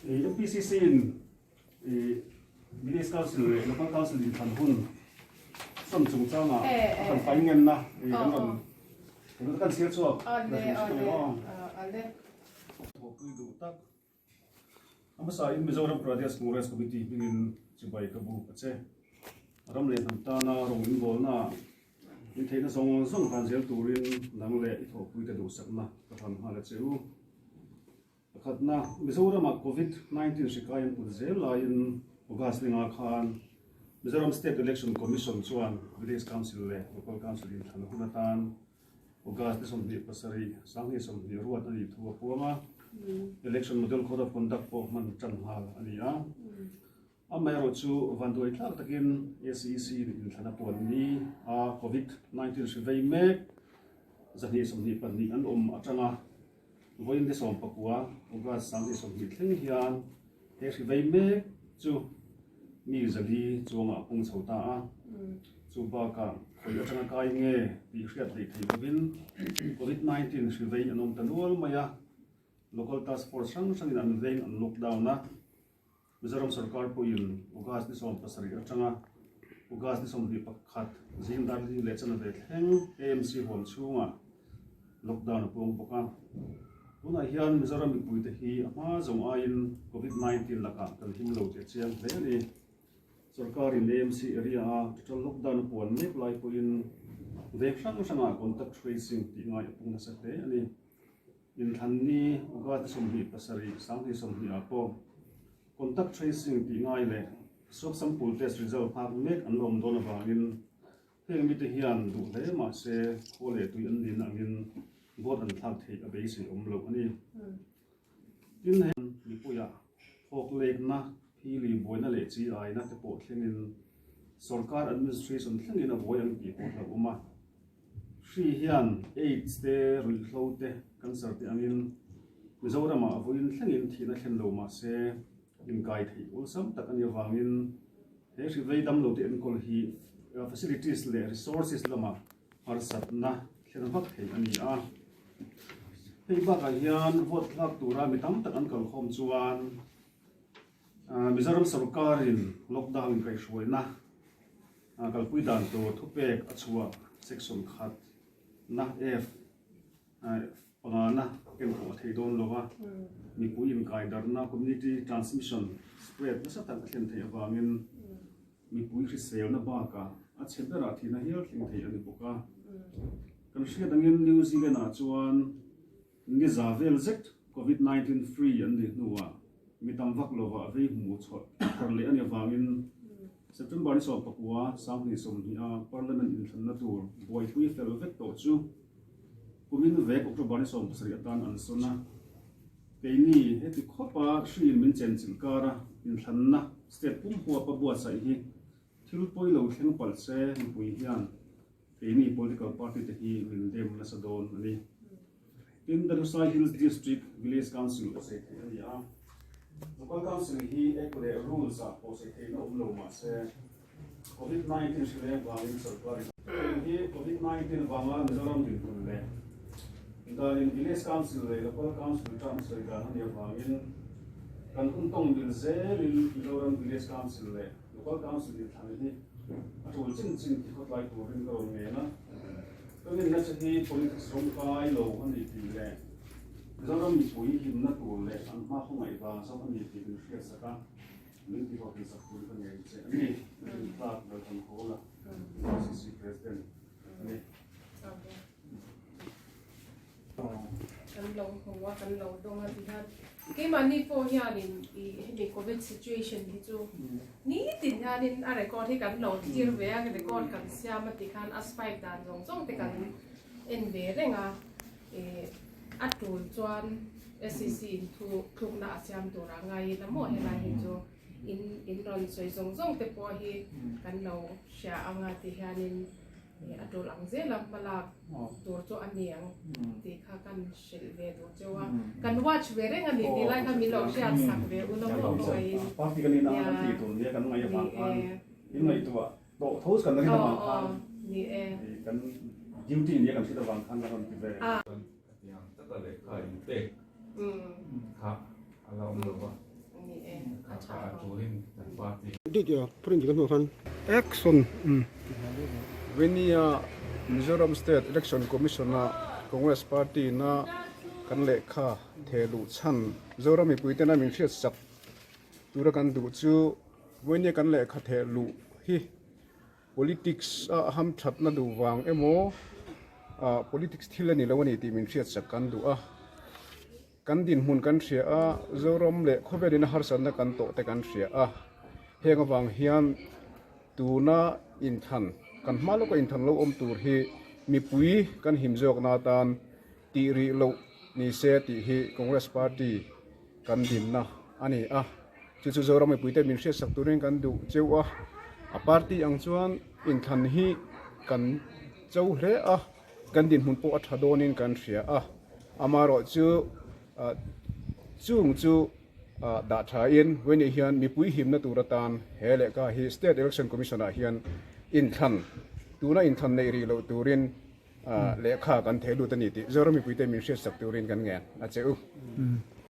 MPCC in Village Council leh Local Council inthlan hun sawn chungchanga a kan pai ngenna kan rawn kan chhiar chhuak thawhpui duh tak a hmasa in Mizoram Pradesh Congress Committee hmingin chibai ka buk a che. Ram leh hnam tana rawng in bawlna ah in theihna zawng zawng hlan zel turin nang leh i thawhpuite duhsakna ka hlan nghal a che u. Pakhatna, Mizoramah Covid 19 hri kai an put zel laiin August ninga khan Mizoram State Election Commission chuan Village Council leh Local Council inthlan hun atan August ni 27, 2020 ruat a nih thu a puang a, Election Model Code of Conduct pawh hman tan nghal a ni a. Amaherawh chu vanduai thlak takin SEC in inthlan a puan ni a, Covid 19 hri vei mek 222 an awm atanga vawiin ni 19 August 2020 thleng hian he hri vei mek chu mi 400 chuangah a pung chho ta a. Chu bakah khawi atanga kai nge tih hriat hleih theih lovin Covid 19 hri vei an awm ta nual mai a, Local Task Force hrang hrangin an veng an lockdown a. Mizoram sorkar pawhin August ni 17 atanga August ni 21 zing dar li leh chanve thleng AMC huam chhungah lockdown a puang bawk a. Tunah hian Mizoram mipuite hi a hma zawng aiin Covid 19 lakah kan him lo tih a chiang hle a ni. Sorkarin AMC area-a total lockdown a puan mek lai pawhin veng hrang hrangah contact tracing tih ngai a pung nasa hle a ni. Inthlanni August 27, 2020 ah pawh contact tracing tih ngai leh swab sample test result nghak mek an la awm dawn avangin heng mite hian duh hle mah se khaw leh tui an din angin vote an thlak theih a beisei awm loh a ni. Tin, heng mipuiah thawk lekna, phili buaina leh chi aina te pawh thlengin sorkar administration thlengin a buai ang tih pawh hlauhawm a. Hri hian Aids te, ruihhlo te, cancer te angin Mizoramah a vawiin thlengin thihna thlen lo mah se inkai theih awlsam tak a nih avangin he hri vei damlo te enkawl hi facilities leh resources lamah harsatna thlen vak theih a ni a. Hei bakah hian vote thlak tura mi tam tak an kalkhawm chuan Mizoram sorkarin lockdown inkaihhruaina Kalpui dan tur thupek a chhuah section khat na F pangana ken khawh a thei dawn lo a, mipui inkaidarhna community transmission spread nasa tak a thlen theih avangin mipui hriselna bakah a chhe berah thihna hial thleng thei a ni bawk a. Kan hriat angin New Zealand ah chuan Ni za vel zet Covid 19 free an nih hnuah mi tam vak lovah vei hmuh chhuah thar leh a ni avangin September ni 19 2020 a Parliament inthlanna tur buaipui fel vek tawh chu kumin vek October ni 17 atan an sawn a. Keini heti khawpa hriin min chenchilh kara inthlanna state pum huapa buatsaih hi thil pawi lo thleng palh se mipui hian Keini political party te hi min dem nasa dawn a ni. Tin, Darusai Hills District Village Council pawh sawi theih a ni a. Local Council hi Act leh Rules ah pawh sawi theihna awm lo mah se, Covid 19 hri leng vangin sorkarin Heng hi Covid 19 vanga Mizoram dinhmun leh danin Village Council leh Local Council term sawi dan a nih avangin kan hun tawng mil zelin Mizoram Village Council leh Local Council inthlan hi a tul chin chin ti khawtlai turin ka rawn ngen a. Ka ngenna che hi politics rawng kai lo a ni tih leh Mizoram mipui hlimna tur leh an hma khawngaih vang zawk a ni tih min hriatsak a, min ti hlawhtlinsak turin ka ngen che a ni. Ka rin tlak Lalthanhawla, MCC. lo hmu a, kan lo dawng a ti hian keimahni pawh hianin i hemi covid situation hi chu nitin hianin a record hi kan lo thlir ve a, record kan siam a ti khan a spike dan zawng zawng te kan en ve reng a, ih a tul chuan SEC in thu thlukna a siam tur a ngaiin a maw helai hi chu in in rawn sawi zawng zawng te pawh hi kan lo hria ang a ti hianin a tul ang zel a hma lak tur chu a ni ang tih kha kan hrilh ve duh cheu a kan watch ve reng a ni tih lai kha min lo hriat sak ve u la maw kawngaiin Party kan ina kan tih tur nia kan ngaih avang khan in ngaihtuah tawh tho kan rin avang khan kan duty nia kan hriat avang khan kan rawn ti ve. Hetiang taka lehkha inpek kha a la awm lo va, kha kha a tulin kan party. Dik ya, print kan hmuh khan action um. Venia Mizoram State Election Commission a Congress Party na kan lehkha theh luh chhan Zoram mipui tena min hriat sak tura kan duh chu Venia kan lehkha theh luh hi Politics a hamthatna duh vang emaw ah politics thil a ni lo a ni tih min hriatsak kan duh a, kan dinhmun kan hria a, Zoram leh khawvelin a harsatna kan tawh te kan hria a, heng avang hian tuna inthan kan hma lawka inthan lo awm tur hi mipui kan him zawkna atan tih rih loh ni se tih hi Congress party kan dinna a ni a, chu chu Zoram mipuite min hriatsak turin kan duh cheu a, a party ang chuan inthlan hi kan cho hle a, kan dinhmun pawh a tha dawnin kan hria a, amaherawh chu chung chu dah thain vawiin hian mipui himna tur atan he lehkha hi State Election Commission ah hian inthlan tuna inthlan neih rih loh turin Lehkha kan thei lut a ni tih Zoram mipuite min hriatsak turin kan ngen a che u.